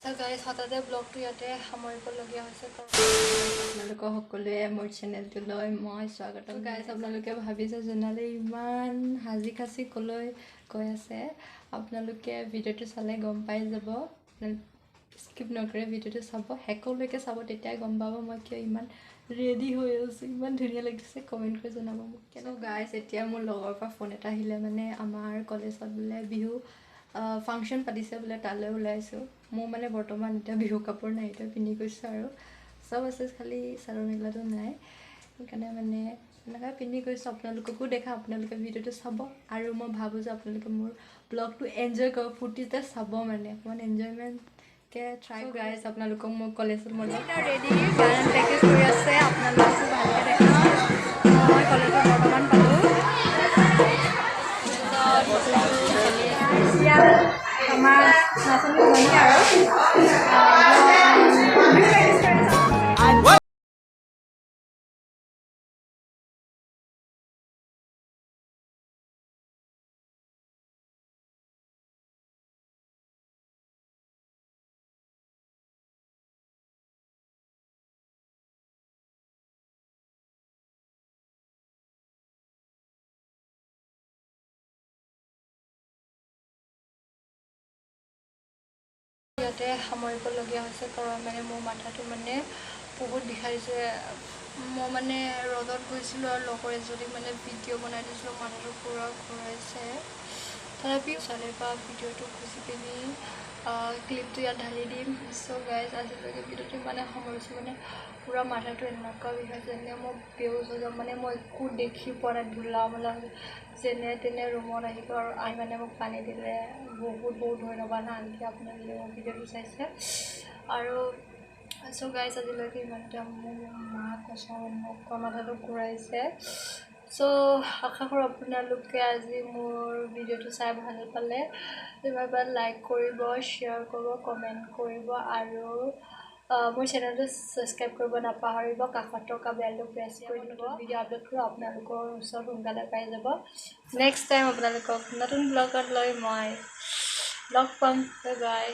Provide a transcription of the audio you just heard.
Guys, হঠাতে ব্লগটো ইয়াতে সামৰিবলগীয়া হৈছে, কাৰণ আপোনালোকক সকলোৱে মোৰ চেনেলটোলৈ মই স্বাগতম। গাইজ, আপোনালোকে ভাবিছে জোনালী ইমান সাজি কাচি ক'লৈ গৈ আছে। আপোনালোকে ভিডিঅ'টো চালে গম পাই যাব। স্কিপ নকৰে ভিডিঅ'টো চাব, শেষলৈকে চাব, তেতিয়াই গম পাব মই কিয় ইমান ৰেডি হৈ আছোঁ। ইমান ধুনীয়া লাগিছে, কমেণ্ট কৰি জনাব মোক কেনে। গাইজ, এতিয়া মোৰ লগৰ পৰা ফোন এটা আহিলে, মানে আমাৰ কলেজত বোলে বিহু ফাংচন পাতিছে বোলে, তালৈ ওলাইছোঁ। মোৰ মানে বৰ্তমান এতিয়া বিহু কাপোৰ নাই, এতিয়া পিন্ধি গৈছোঁ আৰু চব আছে, খালি চাদৰ মেখেলাটো নাই। সেইকাৰণে মানে এনেকৈ পিন্ধি গৈছোঁ। আপোনালোককো দেখা, আপোনালোকে ভিডিঅ'টো চাব আৰু মই ভাবোঁ যে আপোনালোকে মোৰ ব্লগটো এনজয় কৰিব, ফূৰ্তিতে চাব, মানে অকণমান এনজয়মেণ্টকৈ ট্ৰাই। গাইজ, আপোনালোকক মই কলেজত মই ৰেডি, গান প্ৰেক্টিচ কৰি আছে। আপোনালোককো ভালকৈ দেখাম। মই কলেজত বৰ্তমান পালোঁ। ইয়াত আমাৰ নাচনীজনী আৰু বিহু প্ৰেক্টিচ কৰি আছে। ইয়াতে সামৰিবলগীয়া হৈছে, কাৰণ মানে মোৰ মাথাটো মানে বহুত বিষাইছে। মই মানে ৰ'দত গৈছিলোঁ আৰু লগৰ এজনীক মানে ভিডিঅ' বনাই দিছিলোঁ, মাথাটো পূৰা ঘূৰাইছে। তথাপিও ছোৱালীৰ পৰা ভিডিঅ'টো খুজি পিনি ক্লিপটো ইয়াত ঢালি দিম। চ' গাইজ, আজিলৈকে ভিডিঅ'টো ইমানে সামৰিছোঁ। মানে পূৰা মাথাটো এনেকুৱা বিষাইছে, যেনে মই বেহুচ হৈ যাম। মানে মই একো দেখি পোৱা নাই, ধূলা মূলা হৈ যেনে তেনে ৰুমত আহিলোঁ আৰু আহি মানে মোক পানী দিলে। বহুত বহুত ধন্যবাদ আনকি আপোনালোকে মোৰ ভিডিঅ'টো চাইছে। আৰু চ' গাইজ, আজিলৈকে ইমানতে। মোৰ মা কচম, এনেকুৱা মাথাটো ঘূৰাইছে। চ' আশা কৰোঁ আপোনালোকে আজি মোৰ ভিডিঅ'টো চাই ভাল পালে। এবাৰ লাইক কৰিব, শ্বেয়াৰ কৰিব, কমেণ্ট কৰিব আৰু মোৰ চেনেলটো ছাবস্ক্ৰাইব কৰিব নাপাহৰিব। কাষত থকা বেলটো প্ৰেছ কৰি দিব। ভিডিঅ' আপলোড কৰোঁ, আপোনালোকৰ ওচৰত সোনকালে পাই যাব। নেক্সট টাইম আপোনালোকক নতুন ব্লগত লৈ মই লগ পাম। Bye bye.